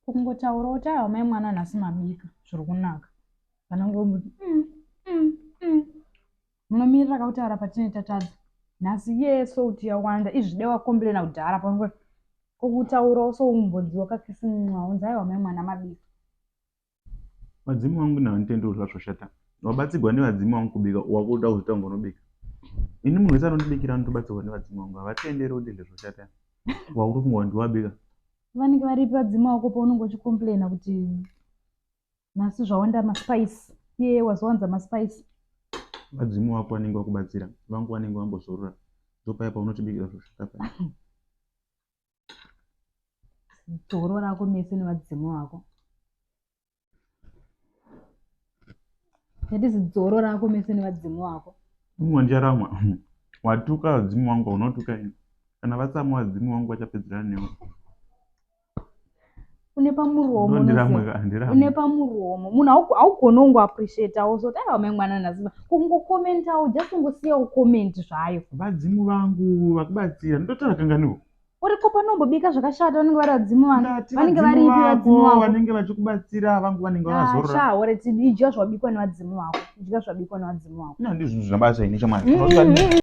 Kungotaurawo kuti aiwa mai mwana nhasi mabika zviri kunaka. Vanonge vomuti Munomirira ka kutaura patine tatadza. Nhasi yee salt yawanda izvi dai wakomplaina kudhara panongo ko kutaurawo soumbonzi wakakisi mwa unzi aiwa mai mwana mabika. Vadzimu vangu ini havanditendi kudya zvoshata. Wabatsigwa nevadzimu vangu kubika wakuda kuzoita kunge unobika. Ini munhu wese anondibikira anotobatsirwa nevadzimu vangu havatenderi kuti ndidye zvoshata. Wakutofunga kuti ndiwabika. Vanenge varipi vadzimu vako paunenge uchicomplaina kuti nhasi zvawanda maspice iye wazowanza maspice. Vadzimu vako vanenge vakubatsira vangu vanenge vambozorora ndopaya paunotibikira zvoshata paya. Dzoro rako mese nevadzimu vako. Ndati zidzoro rako mese nevadzimu vako. Umwe ndicharamwa. Watuka vadzimu vangu unotuka ini. Kana vatsamwa vadzimu vangu vachapedzerana newe. Une pamuromo. Une pamuromo. Munhu haugoni ungo appreciatewo so aiwa mai mwana nhasi kungokomentawo just kungosiyawo comment zvayo. Vadzimu vangu vakubatsira ndotaura kanganiwo. Uriko panombobika zvakashata vanenge vari vadzimu vano vanenge varipi vadzimu vako vanenge vachikubatsira vangu vanenge vakazorora sha ore idya zvabikwa nevadzimu vako idya zvabikwa nevadzimu vako ina ndizvo zvinhu zvabasa ini shamwari.